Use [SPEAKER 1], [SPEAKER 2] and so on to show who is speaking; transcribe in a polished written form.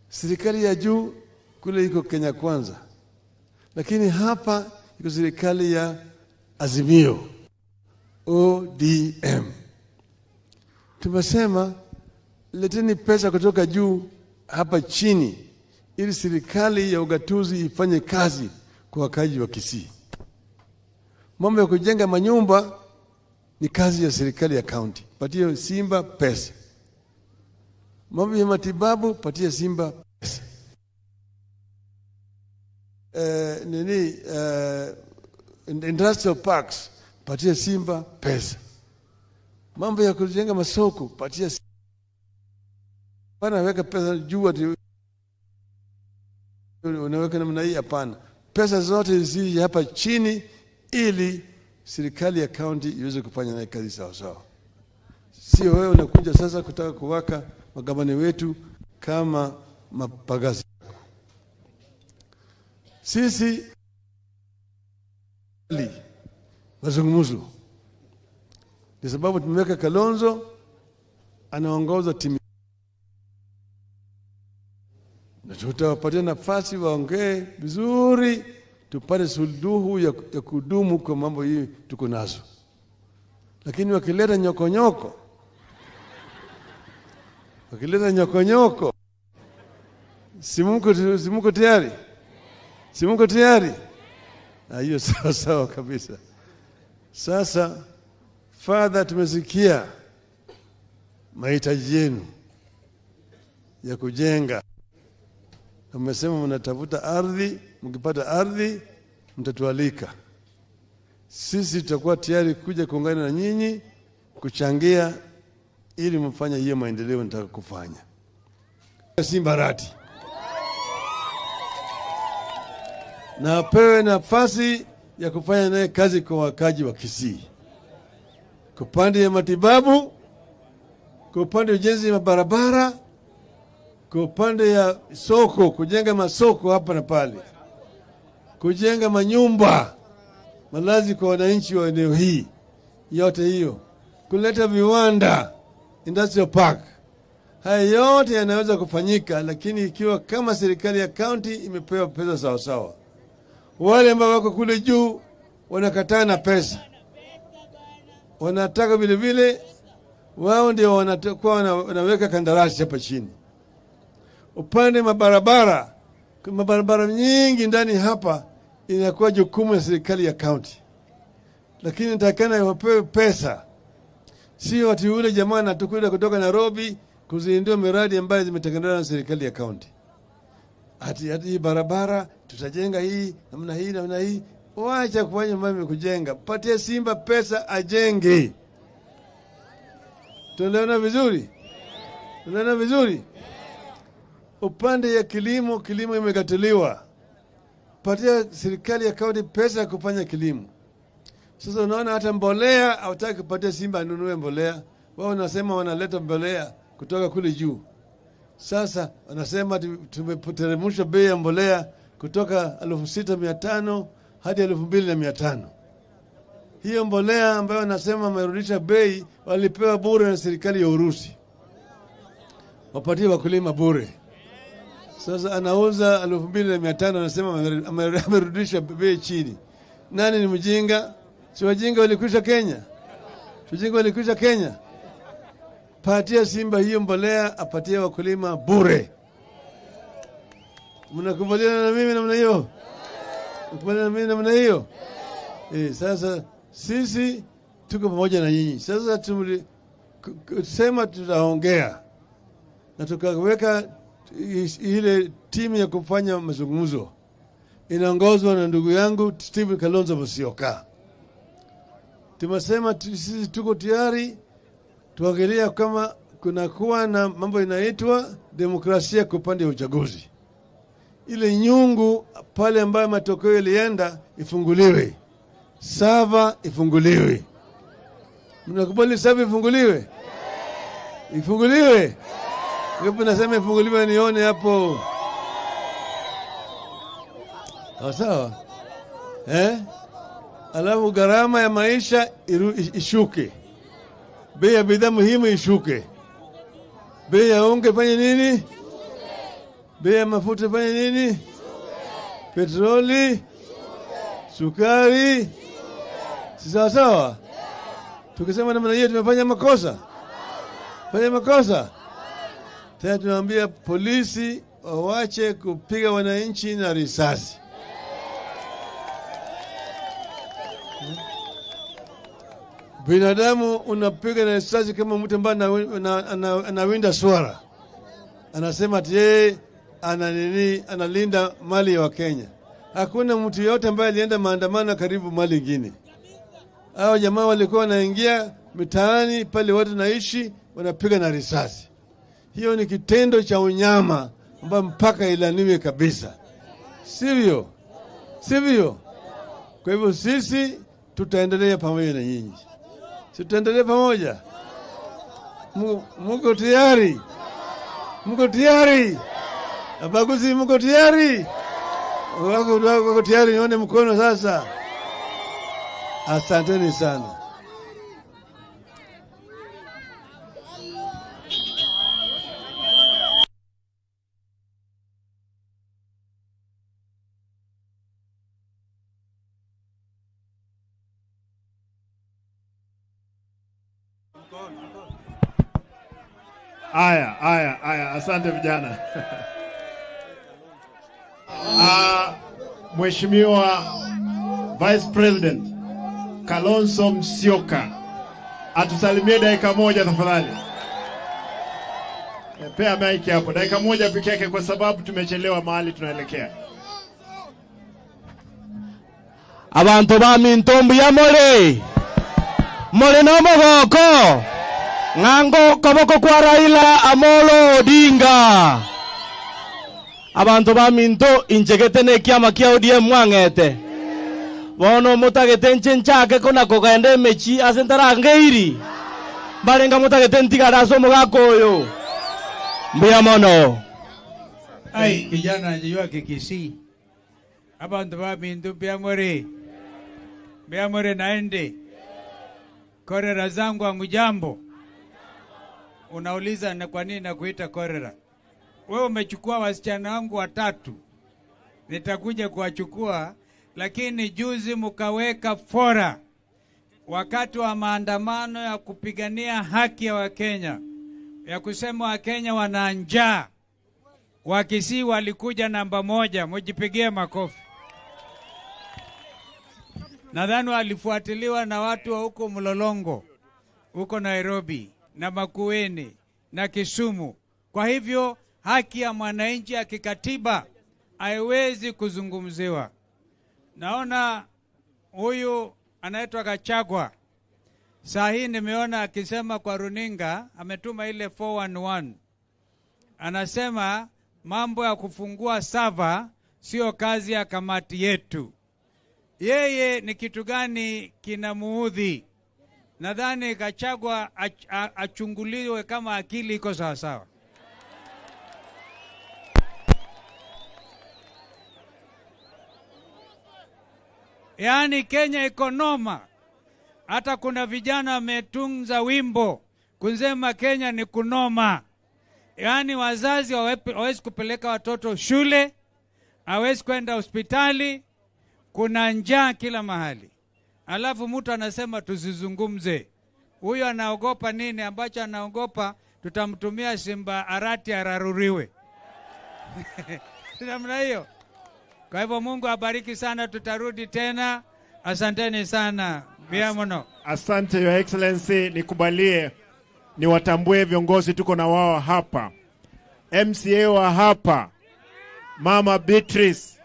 [SPEAKER 1] Serikali ya juu kule iko Kenya Kwanza, lakini hapa iko serikali ya Azimio ODM. Tumesema leteni pesa kutoka juu hapa chini, ili serikali ya ugatuzi ifanye kazi kwa wakazi wa Kisii. Mambo ya kujenga manyumba ni kazi ya serikali ya kaunti, patie Simba pesa. Mambo ya matibabu, patie Simba pesa. Industrial parks, patie Simba pesa. Mambo ya kujenga masoko, patie Simba. Hapana, weka pesa juu ati unaweka namna hii, hapana. Pesa zote zije hapa chini ili serikali ya kaunti iweze kufanya naye kazi sawa sawa. Sio wewe unakuja sasa kutaka kuwaka magavana wetu kama mapagazi. Sisi mazungumzo ni sababu tumeweka Kalonzo anaongoza timu, na tutawapatia nafasi waongee vizuri, tupate suluhu ya kudumu kwa mambo hii tuko nazo. Lakini wakileta nyokonyoko, wakileta nyokonyoko, simuko tayari? Simuko tayari? Hiyo sawa sawa kabisa. Sasa Father, tumesikia mahitaji yenu ya kujenga. Mmesema mnatafuta ardhi, mkipata ardhi mtatualika. Sisi tutakuwa tayari kuja kuungana na nyinyi kuchangia ili mfanye hiyo maendeleo nataka kufanya. Simba Arati na apewe nafasi ya kufanya naye kazi kwa wakaji wa Kisii, kwa upande ya matibabu, kwa upande ujenzi wa barabara, kwa upande ya soko, kujenga masoko hapa na pale, kujenga manyumba malazi kwa wananchi wa eneo hii yote hiyo, kuleta viwanda, industrial park. Haya yote yanaweza kufanyika, lakini ikiwa kama serikali ya county imepewa pesa sawa sawa. Wale ambao wako kule juu wanakataa na pesa, wanataka vile vile wao ndio wanatakuwa wanaweka kandarasi hapa chini. Upande mabarabara, mabarabara nyingi ndani hapa inakuwa jukumu ya serikali ya county, lakini nitakana wapewe pesa, sio ati yule jamaa anatukuja kutoka Nairobi kuzindua miradi ambayo zimetengenezwa na serikali ya county. Ati hii barabara tutajenga hii namna hii namna hii. Wacha kufanya mambo kujenga, patie Simba pesa ajenge. Tunaelewana vizuri? Tunaelewana vizuri? Upande ya kilimo, kilimo imekatiliwa. Patia serikali ya kaunti pesa ya kufanya kilimo. Sasa unaona hata mbolea hawataki kupatia Simba anunue mbolea. Wao wanasema wanaleta mbolea kutoka kule juu. Sasa wanasema tumeteremsha bei ya mbolea kutoka 6,500 hadi 2,500. Hiyo mbolea ambayo wanasema wamerudisha bei walipewa bure na serikali ya Urusi. Wapatie wakulima bure. Sasa anauza 2,500, anasema amerudisha bei chini. Nani ni mjinga? Si wajinga walikwisha Kenya? Si wajinga walikwisha Kenya? Patia Simba hiyo mbolea, apatie wakulima bure. Mnakubaliana na mimi namna hiyo? Mnakubaliana na mimi namna hiyo? Sasa sisi tuko pamoja na nyinyi. Sasa tumesema tutaongea na tukaweka ile timu ya kufanya mazungumzo inaongozwa na ndugu yangu Stephen Kalonzo Musyoka. Tumesema sisi tuko tayari tuangalia kama kuna kuwa na mambo inaitwa demokrasia kwa upande wa uchaguzi. Ile nyungu pale ambayo matokeo yalienda ifunguliwe. Sava ifunguliwe. Mnakubali sava ifunguliwe? Ifunguliwe? Hapo nasema ifunguliwe nione hapo. Sawa? Alafu gharama ya maisha ishuke. Bei ya bidhaa muhimu ishuke. Bei ya unga ifanye nini? Bei ya mafuta ifanye nini? Petroli, sukari, si sawa sawa? Tukisema namna hiyo tumefanya makosa, fanya makosa tena. Tunaambia polisi wawache kupiga wananchi na risasi. Binadamu unapiga na risasi kama mtu ambaye anawinda swara, anasema ati yeye ana nini, analinda mali ya Wakenya. Hakuna mtu yote ambaye alienda maandamano karibu mali ingine. Hao jamaa walikuwa wanaingia mitaani pale watu naishi, wanapiga na risasi. Hiyo ni kitendo cha unyama ambayo mpaka ilaniwe kabisa, sivyo? Sivyo? Kwa hivyo sisi tutaendelea pamoja na nyinyi, si tutaendelea pamoja? Muko tayari? Mko tayari? Abaguzi, mko tayari? Wako tayari? Nione mkono sasa. Asanteni sana.
[SPEAKER 2] Aya, aya, aya, asante vijana. Mheshimiwa Vice President Kalonzo Musyoka atusalimie dakika moja tafadhali. Pea mic hapo dakika moja peke yake, kwa sababu tumechelewa mahali tunaelekea.
[SPEAKER 3] Abantu ba mintombo ya more more no mogoko ng'ango koboko kwa Raila Amolo Odinga. Abantu ba minto injegete ne kiama kia ODM mwang'ete bono mutagete nchenchake kona kogenda emechi ase ntarangeiri barenga mutagete ntigara ase omogaka oyo mbuya mono.
[SPEAKER 4] Ai, kijana anajua Kikisii. Abantu ba minto mbuya more naende korera zangu amujambo. Unauliza na kwa nini nakuita korera? Wewe umechukua wasichana wangu watatu, nitakuja kuwachukua, lakini juzi mkaweka fora wakati wa maandamano ya kupigania haki ya Wakenya, ya kusema Wakenya wana njaa. Wakisii walikuja namba 1, mjipigie makofi. Nadhani walifuatiliwa na watu wa huko Mlolongo, huko Nairobi, na Makueni, na Kisumu. Kwa hivyo haki ya mwananchi ya kikatiba haiwezi kuzungumziwa. Naona huyu anaitwa Gachagua. Saa hii nimeona akisema kwa runinga, ametuma ile 411. Anasema mambo ya kufungua sava sio kazi ya kamati yetu. Yeye ni kitu gani kinamuudhi? Nadhani Gachagua achunguliwe kama akili iko sawa sawa. Yaani Kenya iko noma. Hata kuna vijana wametunza wimbo kusema Kenya ni kunoma. Yaani wazazi hawawezi kupeleka watoto shule, hawawezi kwenda hospitali, kuna njaa kila mahali. Alafu mtu anasema tusizungumze. Huyo anaogopa nini? Ambacho anaogopa tutamtumia Simba Arati araruriwe. Namna hiyo. Kwa hivyo Mungu abariki sana, tutarudi tena. Asanteni sana. Biamono.
[SPEAKER 2] Asante Your Excellency, nikubalie niwatambue viongozi tuko na wao hapa. MCA wa hapa, Mama Beatrice